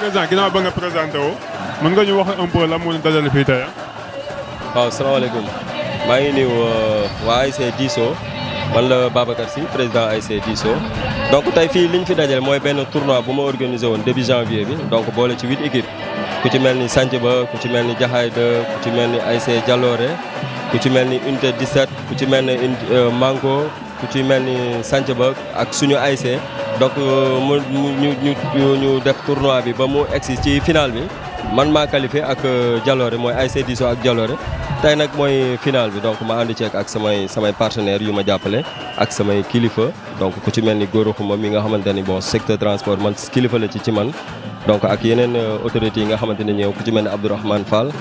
président ginnaaw ba nga présenté woo mën nga ñu wax un peu lan moo ñu dajale fii tey. waaw salaamaaleykum maa ngi nuyu waa ASC Disso man la Babacar SY président ASC Disso donc tey fii li ñu fi dajale mooy benn tournoi bu ma organisé woon début janvier bi donc boole ci 8 équipes ku ci mel ni Santhie Ba ku ci mel ni Jaxaay 2 ku ci mel ni ASC Jaloore ku ci mel ni unité 17 ku ci mel ni Mango ku ci mel ni Santhie Ba ak suñu ASC donc ñu def tournoi bi ba mu egsi ci final bi man maa qualifié ak Jaloore mooy ASC Disso ak Jaloore tey nag mooy final bi donc ma ànd ceeg ak samay partenaires yu ma jàppale ak samay kilifa donc ku ci mel ni Gora mi nga xamante ni bon secteur transport man kilifa la ci man donc ak yeneen autorités yi nga xamante ne ñëw ku ci mel ni Abdourahmane Fall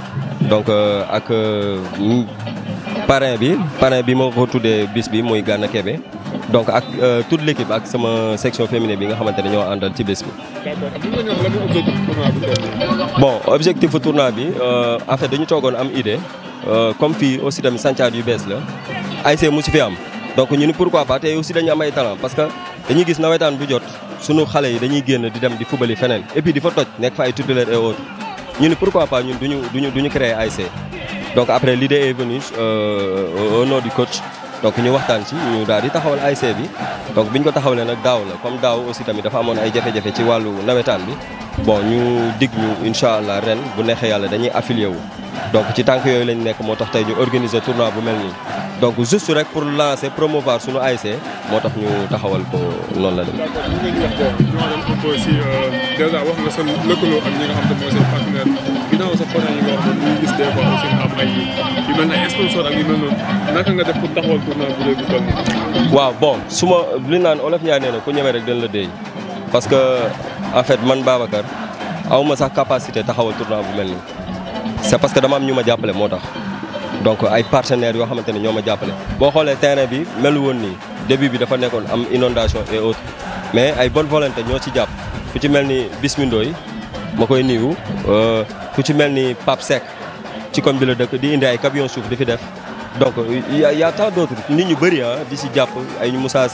donc ak parrain bi moo ko tuddee bis bi muy Gana KEBE donc ak toute l'équipe ak sama section féminine bi nga xamante ne ñoo àndal ci bés bi. Bon objectif tournoi bi en fait dañu toogoon am idée comme fii aussi tamit sancaat yu bees la ASC mu si fi am donc ñu ni pourquoi pas tey aussi dañu am ay talent parce que dañuy gis nawetaan bu jot sunu xale yi dañuy génn di dem di fubali feneen et puis di fa toj nekk fa ay titulaires et autres ñu ni pourquoi pas ñun duñu créer ASC donc après l'idée est venue au nom du coach donc ñu waxtaan ci ñu daal di taxawal ASC bi donc biñ ko taxawalee nag daaw la comme daaw aussi tamit dafa amoon ay jafe-jafe ci wàllu nawetaan bi bon ñu dig ñu incha allah ren bu neexee yàlla dañuy affilié wu donc ci tànk yooyu lañ nekk moo tax tey ñu organiser tournoi bu mel nii donc juste rek pour lancer promouvoir suñu ASC moo tax ñu taxawal ko noonu la dem. déjà wax nga sa lëkkaloo ak ñi nga xam te mooy seen partenaire ginnaaw sa partenaire yi nga wax ne ñu gis des fois aussi am ay yu mel ne ay sponsor ak yu mel noonu naka nga def pour taxawal tournoi bu dee bu toll nii. waaw bon su ma li naan olof Ndiaye nee na ku ñëwee rek dañ la déy parce que en fait man Babacar aw ma sax capacité taxawal tournoi bu mel nii c'est parce que dama am ñu ma jàppale moo tax donc ay partenaires yoo xamante ne ñoo ma jàppale boo xoolee terrain bi melu woon nii début bi dafa nekkoon am inondation et autres mais ay bonne volonté ñoo ci jàpp ku ci mel ni Bismi ma koy nuyu ku ci mel ni Pape SECK ci koñ bi la dëkk di indi ay camion suuf di fi def donc y a tant d'autres nit ñu bëri di si jàpp ay Moussa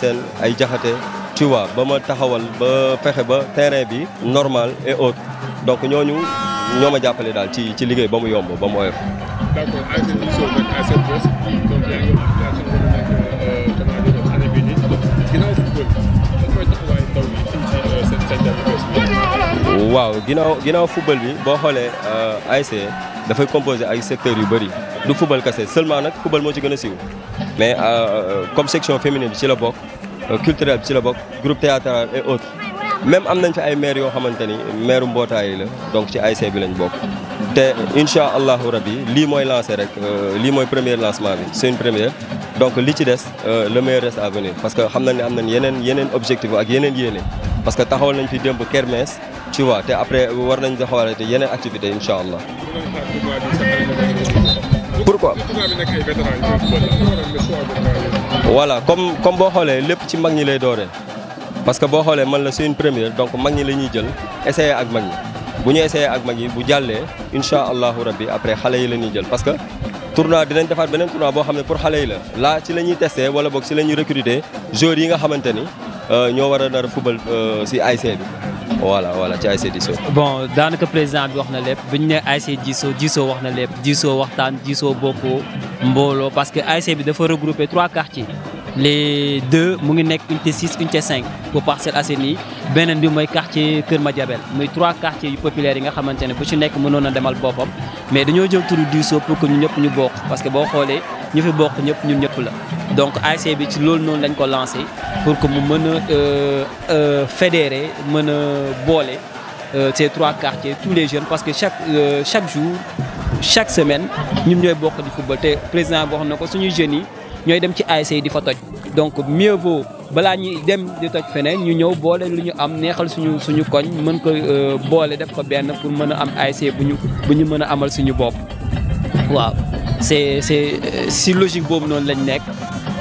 ay Jaxate tu vois ba ma taxawal ba fexe ba terrain bi normal et autres donc ñooñu ñoo ma jàppale daal ci liggéey ba mu yomb ba mu oyof. d'accord ASC Disso nag ASC Bos donc yaa ngi wax comment dire année bii nii ginnaaw football lan mooy taxawaay ndaw yi fii ci seen waaw ginnaaw football bi boo xoolee ASC dafay composé ay secteurs yu bëri du football kese seulement nag football moo ci gën a siiw mais comme section féminine bi ci la bokk culturelle bi ci la bokk groupe théâtral et autres même am nañ fi ay maires yoo xamante ni maire mbootaay la donc ci ASC bi lañ bokk te incha allahu rabbi lii mooy lancé rek lii mooy premier lancement bi c'est une première donc li ci des le meilleur reste à venir parce que xam nañ ne am nañ yeneen objectif ak yeneen yéene parce que taxawal nañ fi démb kermesse tu vois te après war nañ taxawal te yeneen activités incha allah. pourquoi voilà comme boo xoolee lépp ci mag ñi lay dooree parce que boo xoolee man la c'est une première donc mag ñi la ñuy jël essayer ak mag ñi bu ñu essayer ak mag ñi bu jàllee incha allahu rabbi après xale yi la ñuy jël parce que tournoi dinañ defaat beneen tournoi boo xam ne pour xale yi la là ci la ñuy testé wala boog ci la ñuy recruter joueurs yi nga xamante ni ñoo war a nar a football ci ASC bi voilà ci ASC Disso. bon daanaka président bi wax na lépp bu ñu nee ASC Disso wax na lépp Disso waxtaan Disso bokkoo mbooloo parce que ASC bi dafa regrouper 3 quartiers les 2 mu ngi nekk unité 6 unité 5 pour Parcelles Assainies beneen bi mooy quartier Kër Madiabel muy 3 quartiers yu populaires yi nga xamante ne bu ci nekk mënoon a demal boppam mais dañoo jël turu Disso pour que ñu ñëpp ñu bokk parce que boo xoolee ñu fi bokk ñëpp ñun ñëpp la donc ASC bi ci loolu noonu lañ ko lancé pour que mu mën a fédérer mën a boole ces 3 quartiers tous les jeunes parce que chaque jour chaque semaine ñun ñooy bokk di football te président bi wax na ko suñuy jeunes yi ñooy dem ci ASC yi di fa toj donc mieux vaut balaa ñuy dem di toj feneen ñu ñëw boole lu ñu am neexal suñu koñ mën ko boole def ko benn pour mën a am ASC bu ñu mën a amal suñu bopp waaw c'est si logique boobu noonu lañ nekk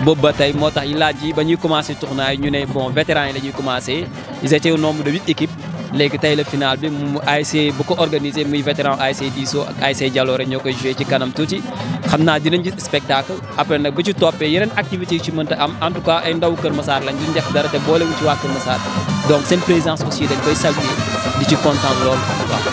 boobu ba tey moo tax laaj yi ba ñuy commencé tournoi yi ñu ne bon vétérans yi la ñuy commencé ils étaient au nombre de 8 équipes léegi tey la final bi mu ASC bu ko organisé muy vétéran ASC Disso ak ASC Jaloore ñoo koy joué ci kanam tuuti xam naa dinañ gis spectacle après nag bu ci toppee yeneen activités yi ci mënta am en tout cas ay ndaw Kër Massar lañ duñ def dara te boolewuñ ci waa Kër Massar donc seen présence aussi dañ koy saluer di ci kontaan lool waaw.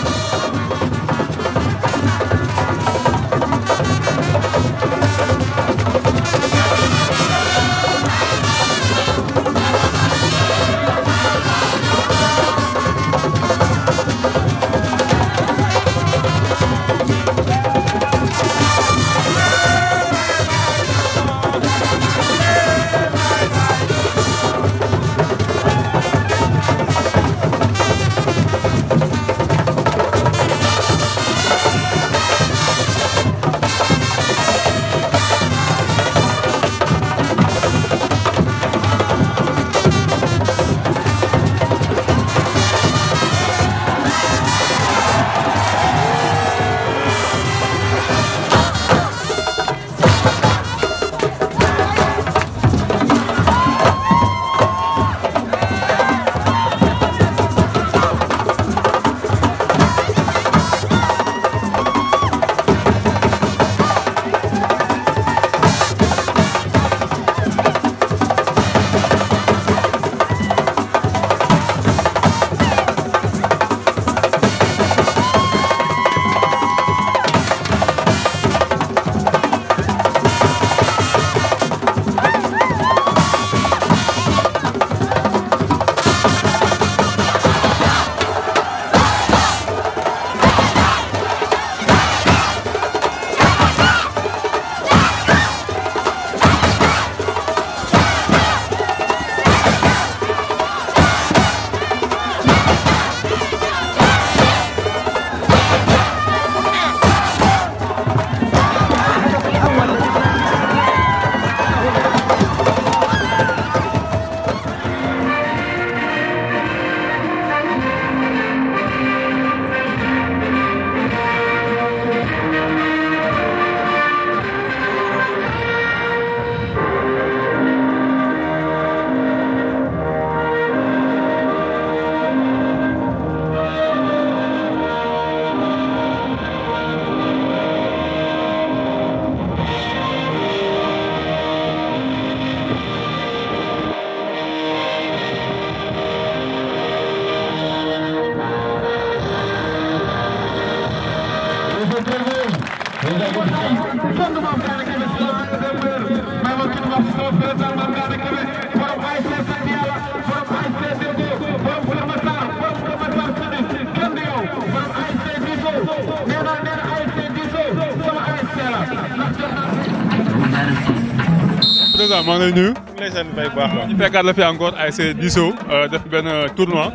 Président maa ngi lay nuyu. ñu lay sant bay bu baax ñu fekkaat la fi encore ASC Disso def benn tournoi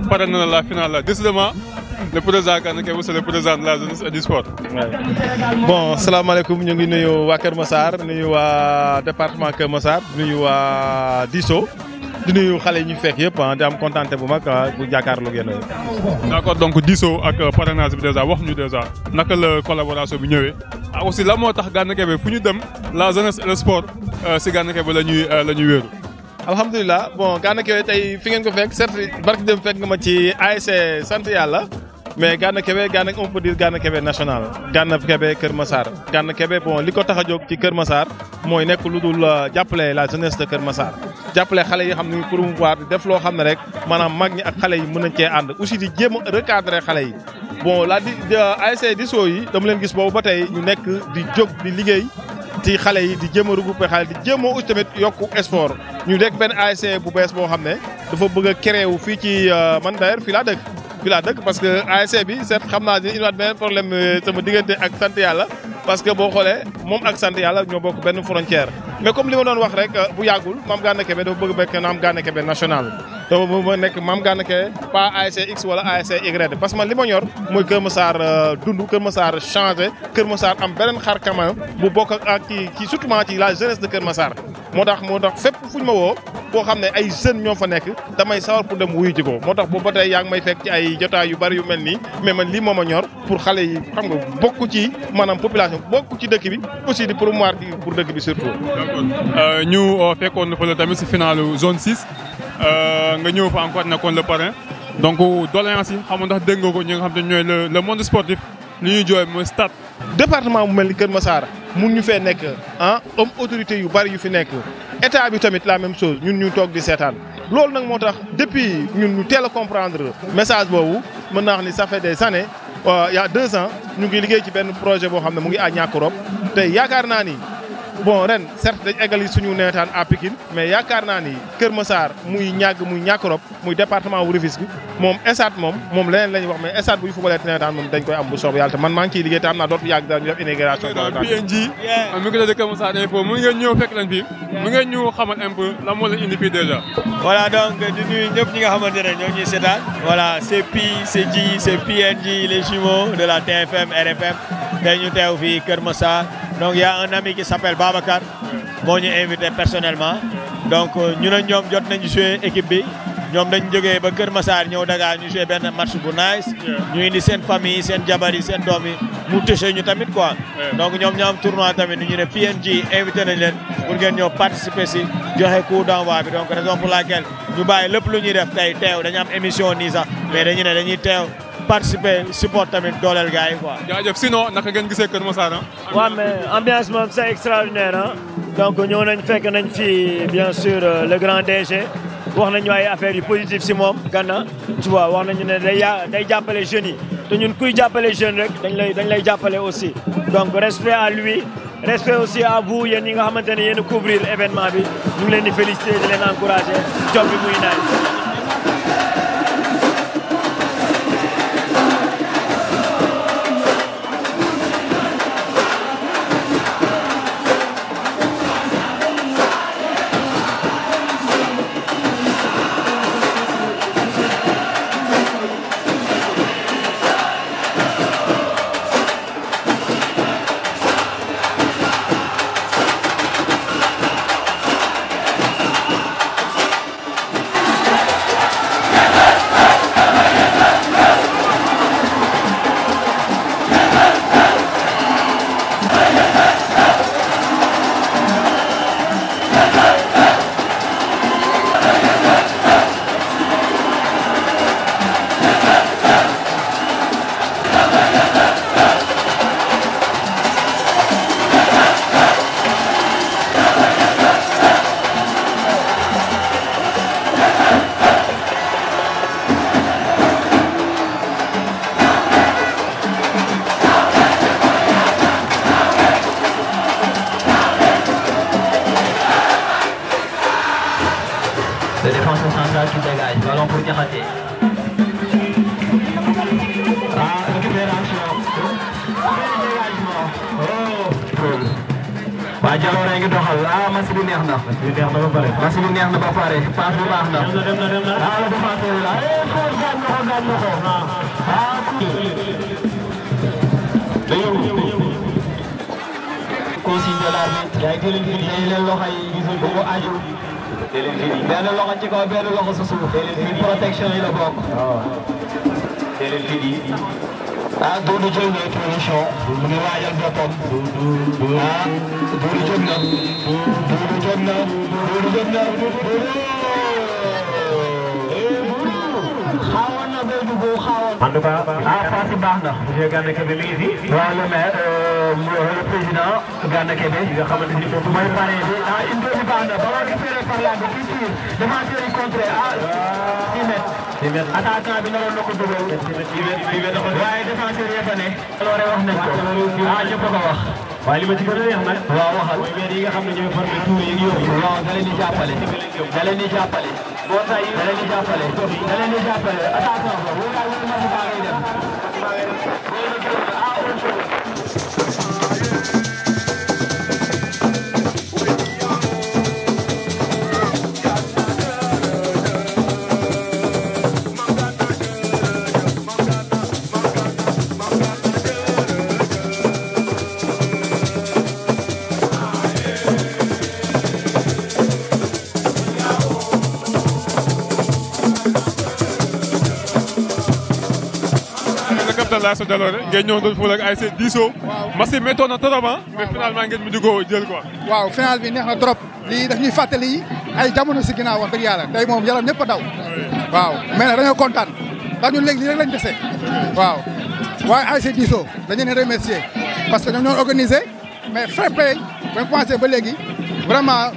pare na la finale décidément le président Gana c'est le président de la jeunesse et du sport. bon salaamaaleykum ñu ngi nuyu waa Keur Massar nuyu waa département Keur Massar nuyu waa Disso di nuyu xale yi ñu fekk yëpp di am contenté bu mag bu jàkkaarloo ngeen d'accord donc Disso ak parrainage bi déjà wax ñu déjà naka la collaboration bi ñëwee aussi la moo tax Gana Kébé fu ñu dem la jeunesse et le sport si Gana Kébé la ñuy wéeru. alhamdulilah bon Gana Kébé tey fi ngeen ko fekk certes barki dem fekk nga ma ci ASC sant yàlla mais Gana Kébé on peut dire Gana Kébé national Gana Kébé Keur Massar Gana Kébé bon li ko tax a jóg ci Keur Massar mooy nekk lu dul jàppale la jeunesse de Keur Massar jàppale xale yi xam ne promouvoir di def loo xam ne rek maanaam mag ñi ak xale yi mën nañ cee ànd aussi di jéem a recadrer xale yi bon ASC Disso yi dama leen gis boobu ba tey ñu nekk di jóg di liggéey ci xale yi di jéem a regrouper xale di jéem a aussi tamit yokku sport ñu nekk benn ASC bu bees boo xam ne dafa bëgg a créé wu fii ci man d'ailleurs fii laa dëkk parce que ASC bi certes xam naa dina indiwaat benn problème sama diggante ak sant yàlla parce que boo xoolee moom ak sant yàlla ñoo bokk benn frontière mais comme li ma doon wax rek bu yàggul Mame Gana Kébé dafa bëgg bekk Mame Gana Kébé national dafa bëgg nekk Mame Gana Kébé pas ASC X wala ASC Y parce que man li ma ñor mooy Keur Massar dund Keur Massar changé Keur Massar am beneen xar kanam bu bokk ak ci surtout ci la jeunesse de Keur Massar moo tax fépp fu ñu ma woo boo xam ne ay jeunes ñoo fa nekk damay sawar pour dem wuyu ji ko moo tax boobu ba tey yaa ngi may fekk ci ay jotaay yu bari yu mel nii mais man lii moo ma ñor pour xale yi xam nga bokk ci maanaam population bokk ci dëkk bi aussi di promouvoir pour dëkk bi surtout. d'accord ñu fekkoon fa la tamit si finalu zone 6 nga ñëw fa encore nekkoon le parrain donc doléance yi xam nga ndax dégg nga ko ñi nga xam ne ñooy le monde sportif li ñuy jooy mooy stade. département bu mel ni Keur Massar mun ñu fee nekk homme autorité yu bari yu fi nekk état bi tamit la même chose ñun ñu toog di seetaan loolu nag moo tax depuis ñun ñu teel a comprendre message boobu mën naa wax ni ça fait des années il y a 2 ans ñu ngi liggéey ci benn projet boo xam ne mu ngi à Niakoulrab tey yaakaar naa ni bon ren certes dañ eggali suñu nawetaan à Pikine mais yaakaar naa ni Keur Massar muy ñàgg muy Niakoulrab muy département wu Rufisque moom esat moom leneen la ñuy wax mais esat bu ñu fubalee nawetaan moom dañ koy am bu soob yàlla te man maa ngi ciy liggéey te am naa dootu yàgg daal ñu def intégration PNG mu ngi la de Keur Massar info mu ngeen ñëw fekk leen fii mu ngeen ñu xamal un peu lan moo leen indi fii déjà voilà donc di nuyu ñëpp ñi nga xamante ne ñoo ñuy seetaan voilà c'est Pi c'est Ji c'est PNG les jumeaux de la TFM RFM tey ñu teew fii Keur Massar donc il y a un ami qui s'appelle Babacar moo ñu invité personnellement donc ñu ne ñoom jot nañu jouer équipe bi ñoom dañu jógee ba Keur Massar ñëw Dakar ñu jouer benn match bu nice ñu indi seen famille seen jabar yi seen doom yi mu touché ñu tamit quoi donc ñoom ñoo am tournoi tamit ñu ne PNG invité nañ leen pour ngeen ñëw participer si joxe coup d'envoi bi donc raison pour laquelle ñu bàyyi lépp lu ñuy def tey teew dañu am émission nii sax mais dañu ne dañuy teew participer support tamit dooleel gars yi quoi. jaajëf sinon naka ngeen gisee Keur Massar waaw mais ambiance moom c'est extraordinaire ah. donc ñëw nañ fekk nañ fi bien sûr le grand DG wax nañu ay affaires yu positives si moom Gana tu vois wax nañu ne day jàppale jeunes yi te ñun kuy jàppale jeune rek dañ lay jàppale aussi donc respect à lui respect aussi à vous yéen ñi nga xamante ne yéen a couvrir événement bi ñu ngi leen di féliciter di leen encourager job bi muy naaj. Le défenseur central qui dégage, ballon pour DIAKHATE. Récupération. Dégagement. Waa Jaloore ngi doxal match bi neex na. Match bi neex na ba pare passe bu baax na. Le défenseur là gaañ na ko. Consigne de l'arbitre. Yaay jëlin fi leen loxo yi gisul ko aju. benn loxo ci kaw benn loxo sa suuf. protection yi la bokk. Doudou jël na position. mu ngi waajal boppam. Doudou jóg na. Doudou jóg na. Doudou jóg na. xaawoon na béy bu xaawoon. en tout cas passe baax na. monsieur Gana Kebe mi ngi fi. waaw le maire le président Gana Kebe nga xamante ni moom mooy parrain bi une bi baax na ba war récupéré par là ba fii tir défenseur yi contré 6 mètres. 6 mètres attaquant bi naroon na ko dugal. 6 mètres waaye défenseur yi fa ne. alors wax nañ ko ñëpp ko wax. waaye li ma ci gën a neex nag. waaw waxal mooy maire yi nga xam ne ñooy formé tour yi yóbbu. waaw da leen di jàppale. da leen di jàppale. boo tay da leen di jàppale. da leen di jàppale attaquant ba wóor naa wóor na mu baax ngay dem. la sa Jaloore ngeen ñëw doon ful ak ASC Disso. match bi méttoon na trop mais finalement ngeen mujj ko jël quoi. waaw final bi neex na trop lii daf ñuy fàttali ay jamono si ginnaaw wax dëgg yàlla tey moom yaram ñëpp a daw. waaw mais nag dañoo kontaan ndax ñun léegi lii rek lañ dese. waaw waaye ASC Disso dañu leen remercier parce que ñoom ñoo organisé mais fair play ba commencé ba léegi vraiment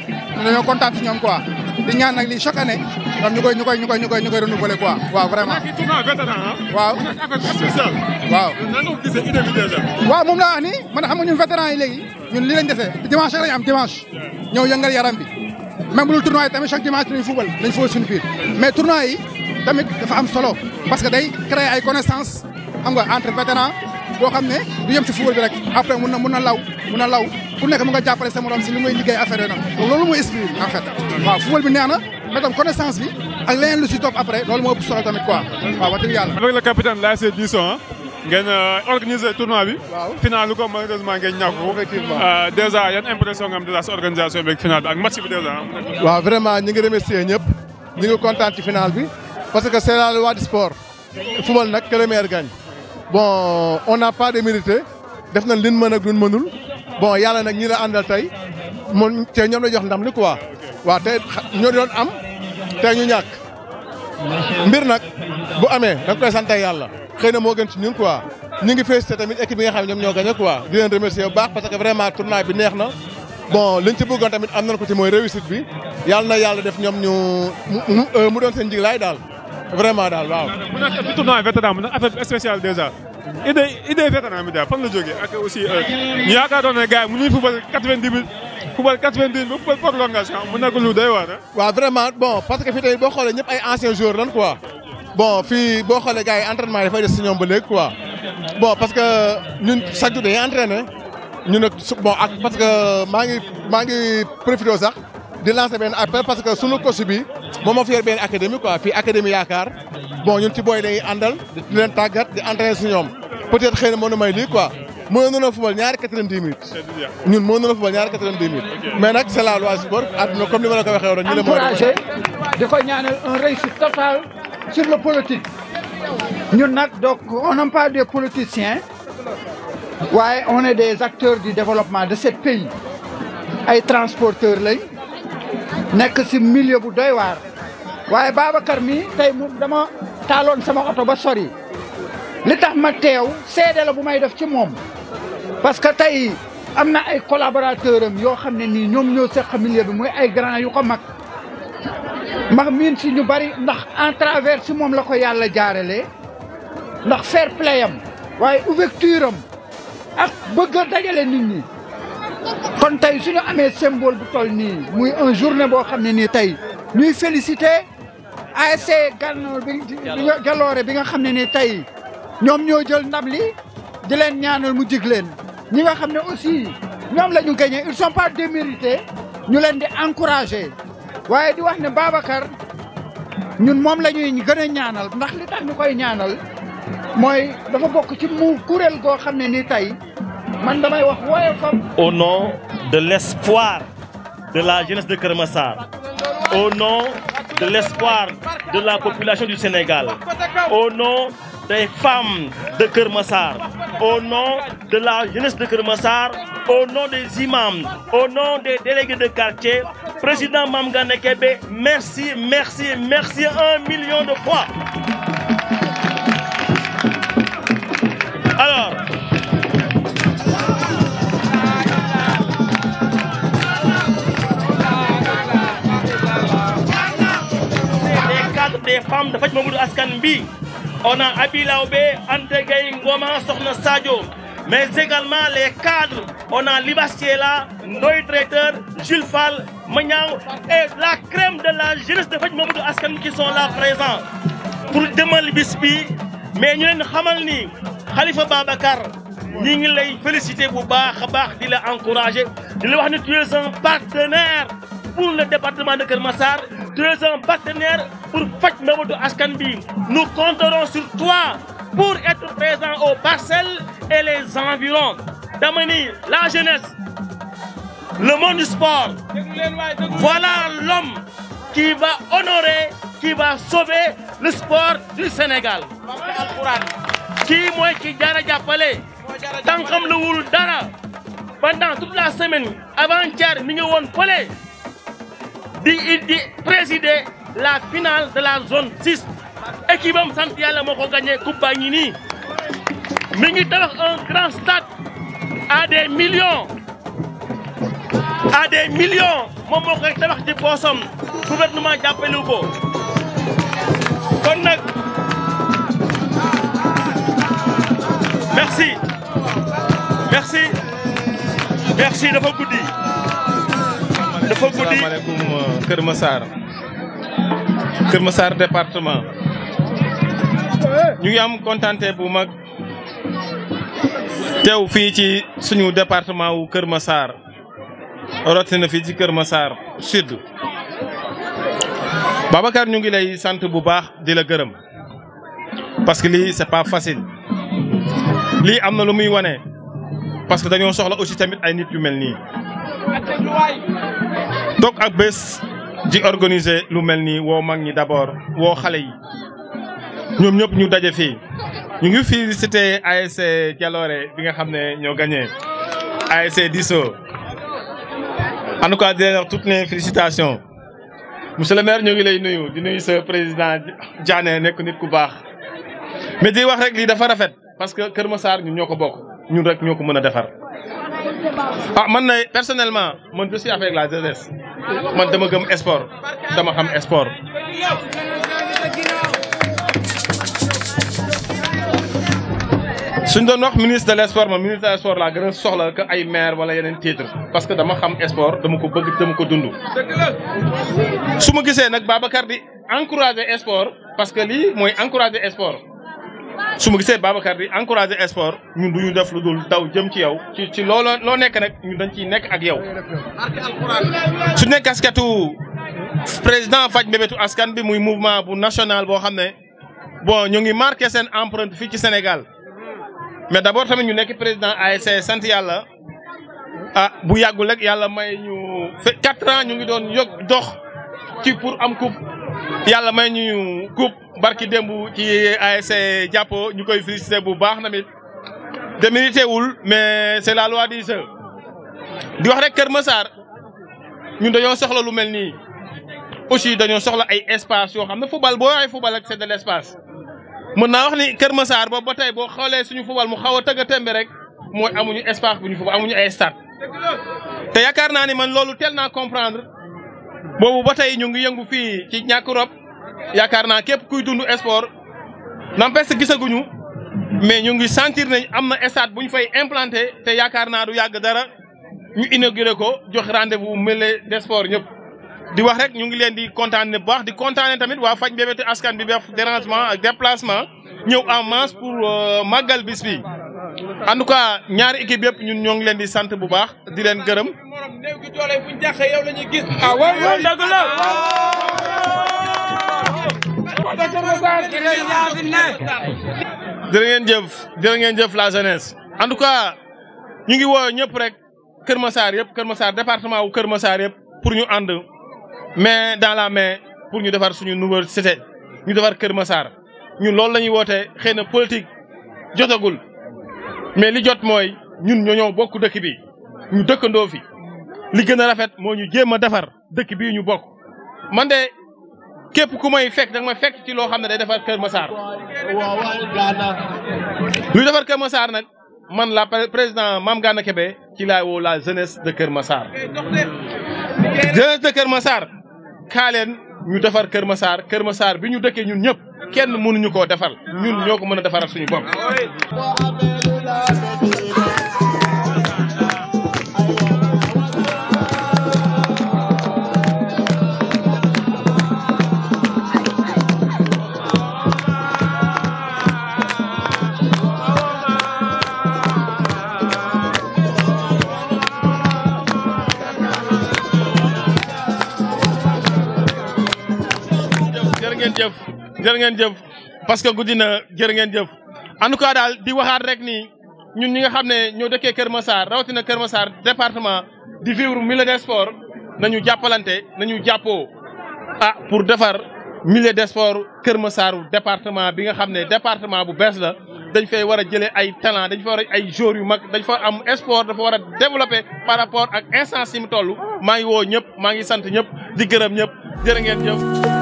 dañoo kontaan si ñoom quoi di ñaan nag lii chaque année donc ñu koy renouveler quoi waaw vraiment. tournoi vétéran waaw affaire spéciale. waaw nan nga ko gisee idée bi déjà. waaw moom laa wax ni man xam nga ñun vétéran yi léegi ñun lii lañ dese dimanche rek lañ am dimanche ñëw yëngal yaram bi même bu dul tournoi yi tamit chaque dimanche dañuy fubal suñu biir mais tournoi yi tamit dafa am solo parce que day créer ay connaissances xam nga entre vétéran boo xam ne du yem si fubal bi rek après mun na law ku nekk mu nga jàppale sa morom si li ngay liggéey affaire yooyu nag loolu mooy esprit en fait waaw fubal bi neex na mais tam connaissance bi ak leneen lu si topp après loolu moo ëpp solo tamit quoi waaw wax dëgg yàlla. avec le capitaine de l'ASC Disso ngeen organiser tournoi bi. waaw final lu ko malheureusement ngeen ñàkk ko. effectivement déjà yan impression nga am déjà sa organisation bi ak final bi ak match bi déjà. waaw vraiment ñi ngi remercier ñëpp ñi ngi kontaan ci final bi parce que c'est la loi du sport. football nag que le meilleur gagne. bon on n'a pas de mérité def nañ liñ mën ak luñ mënul bon yàlla nag ñi la àndal tey moom te ñoom la jox ndam li quoi waaw te ñoo doon am te ñu ñàkk mbir nag bu amee da nga koy sant yàlla xëy na moo gën ci ñun quoi ñu ngi félicité tamit équipe bi nga xam ne ñoom ñoo gagné quoi di leen remercier bu baax parce que vraiment tournoi bi neex na bon liñ ci bëggoon tamit am nañ ko ci mooy réussite bi yàlla na yàlla def ñoom ñu mu doon seen njiglaay daal vraiment daal waaw. mu nekk ci tournoi vétéran mu nekk affaire spéciale déjà idée vétéran bi daal fan la jógee ak aussi ñu yaakaaroon ne gars yi mu ñuy fubal 90 minutes fubal 90 minutes ba fubal prolongation mu nekk lu doy waar. waaw vraiment bon parce que fii tey boo xoolee ñëpp ay anciens joueurs lan quoi bon fii boo xoolee gars yi entraînement yi dafay des si ñoom ba léegi quoi bon parce que ñun chaque jour dañuy entraîné ñun nag bon ak parce que maa ngi profité sax di lancer benn appel parce que sunu coach bi moom moo fi yor benn académie quoi fii académie yaakaar bon ñun ci booy dañuy àndal di leen tàggat di entraîné si ñoom peut-être xëy na mën na may lii quoi mënoon nañoo fubal ñaari 90 minutes ñun mënoon nañoo fubal ñaari 90 minutes mais nag c'est la loi du sport àdduna comme ni ma la ko waxee woon ñu ne encouragé di ko ñaanal un réussite totale sur le politique ñun nag donc on n'est pas des politiciens waaye on est des acteurs du développement de ce pays ay transporteurs lañ nekk si milieu bu doy waar waaye Babacar mi tey moom dama taaloon sama oto ba sori li tax ma teew seede la bu may def ci moom parce que tey am na ay collaborateurs am yoo xam ne nii ñoom ñoo seq milieu bi muy ay grand yu ko mag max miin si ñu bari ndax en travers si moom la ko yàlla jaarale ndax fair play am waaye ouverture am ak bëgg a dajale nit ñi kon tey suñu amee symbole bu toll nii muy un journée boo xam ne nii tey ñuy féliciter ASC Gana bi Jaloore bi nga xam ne nii tey ñoom ñoo jël ndam li di leen ñaanal mu jig leen ñi nga xam ne aussi ñoom la ñu gagné ils sont pas démérités ñu leen di encourager waaye di wax ne Babacar ñun moom la ñuy gën a ñaanal ndax li tax ñu koy ñaanal mooy dafa bokk ci mu kuréel goo xam ne nii tey man damay wax wooye fam. Au nom de l'espoir de la jeunesse de Keur Massar, au nom de l'espoir de la population du Sénégal, au nom des femmes de Keur Massar, au nom de la jeunesse de Keur Massar, au nom des imams, au nom des délégués de quartier, Président Mame Gana KEBE, merci, merci, merci 1 million de fois. Alors, les cadres des femmes de Faj Mamoudou Askan Bi, on a Abilaoube, Ante Gaye Ngoma, Sokhna Sadio, mais également les cadres, on a Libas qui est là, Ndoye Traiteur, Jules Fall, Magnang et la crème de la jeunesse de Faj Mamoudou Askan qui sont là présents pour demander Bismi, mais nous savons que Khalifa Babacar, nous les féliciter bu baax a baax di la encourager di la wax ne tu es un partenaire pour le département de Keur Massar, tu es un partenaire pour Faj Mamoudou Askan Bi. Nous compterons sur toi pour être présent aux parcelles et les environs. Damani, la jeunesse, le monde du sport, voilà l'homme qui va honorer, qui va sauver le sport du Sénégal. Qui moi qui jara jappalé tankam le wul dara pendant toute la semaine avant-hier mi ngi won fele di présider la finale de la zone 6 équipe am sant yalla moko gagner coupe ba ngi ni mi ngi tabax un grand stade à des millions à des millions moom moo ko rek tabax ci poosam gouvernement jàppale ko kon nag merci dafa guddi. asalaamaaleykum Keur Massar département ñu ngi am contenté bu mag teew fii ci suñu département wu Keur Massar rawatina fii ci Keur Massar sud. Babacar ñu ngi lay sant bu baax di la gërëm parce que lii c'est pas facile lii am na lu muy wane parce que dañoo soxla aussi tamit ay nit yu mel nii toog ak bés di organiser lu mel nii woo mag ñi d'abord woo xale yi ñoom ñëpp ñu daje fii ñu ngi félicité ASC Jaloore bi nga xam ne ñoo gagné ASC Disso en tout cas di leen wax toutes les félicitations monsieur le maire ñu ngi lay nuyu di nuyu sa président Diané nekk nit ku baax mais di wax rek lii dafa rafet parce que Keur Massar ñun ñoo ko bokk ñun rek ñoo ko mën a defar. ah man na personnellement man je suis avec la jeunesse man dama gëm sport dama xam sport. suñ doon wax ministre de l'sport man ministre de l'sport laa gën a soxla que ay maire wala yeneen titre parce que dama xam sport dama ko bëgg dama ko dund. su ma gisee nag Babacar di encourager sport parce que lii mooy encourager sport su ma gisee Babacar di encourager sport ñun du ñu def lu dul daw jëm ci yow ci loo nekk nag ñun dañ ciy nekk ak yow. su nekk casquette président faj mbébétu askan bi muy mouvement bu national boo xam ne bon ñu ngi marqué seen empreinte fii ci Sénégal. mais d'abord tamit ñu nekk président ASC sant yàlla bu yàggul rek yàlla may ñu 4 ans ñu ngi doon dox ci pour am coupe yàlla may ñu coupe barki démb ci ASC jàppo ñu koy félicité bu baax namit démérité wul mais c'est la loi du jeu di wax rek Keur Massar ñun dañoo soxla lu mel nii aussi dañoo soxla ay espace yoo xam ne football boo waxee football ak c'est de l'espace. mën naa wax ni Keur Massar boobu ba tey boo xoolee suñu football mu xaw a tëgg a tembe rek mooy amuñu espace bu ñu football amuñu ay stade te yaakaar naa ni man loolu teel naa comprendre boobu ba tey ñu ngi yëngu fii ci ñàkk rob yaakaar naa képp kuy dund sport n'empêche gisaguñu mais ñu ngi sentir nañ am na stade bu ñu fay implanté te yaakaar naa du yàgg dara ñu inauguré ko jox rendez-vous mêlée des sports ñëpp. di wax rek ñu ngi leen di kontaane bu baax di kontaane tamit waa faj mbébétu askan bi def dérangement ak déplacement ñëw en masse pour màggal bis bi en tout cas ñaari équipe yëpp ñun ñoo ngi leen di sant bu baax di leen gërëm. jërë ngeen jëf la jeunesse en tout cas ñu ngi woo ñëpp rek Keur Massar yëpp Keur Massar département wu Keur Massar yëpp pour ñu ànd. mais dans la main pour ñu defar suñu nouvelle cité ñu defar Keur Massar ñun loolu la ñuy woote xëy na politique jotagul mais li jot mooy ñun ñoo bokk dëkk bi ñu dëkkandoo fi li gën a rafet moo ñu jéem a defar dëkk bii ñu bokk. man de képp ku may fekk danga may fekk ci loo xam ne day defar Keur Massar luy defar Keur Massar nag man la président Mame Gana KEBE ci laay woo la jeunesse de Keur Massar. jeunesse de Keur Massar kaaleen ñu defar Keur Massar bi ñu dëkkee ñun ñëpp kenn mënuñu koo defar ñun ñoo ko mën a defaral suñu bopp. jërë ngeen jëf parce que guddi na jërë ngeen jëf en tout cas daal di waxaat rek ni ñun ñi nga xam ne ñoo dëkkee Keur Massar rawatina Keur Massar département di vivre milieu des sports nañu jàppalante nañu jàppoo pour defar milieu des sports Keur Massar département bi nga xam ne département bu bees la dañ fay war a jëlee ay talent dañ fa war a ay joueurs yu mag dañ fa am sport dafa war a développer par rapport ak instance yi mu toll maa ngi woo ñëpp maa ngi sant ñëpp di gërëm ñëpp jërë ngeen jëf.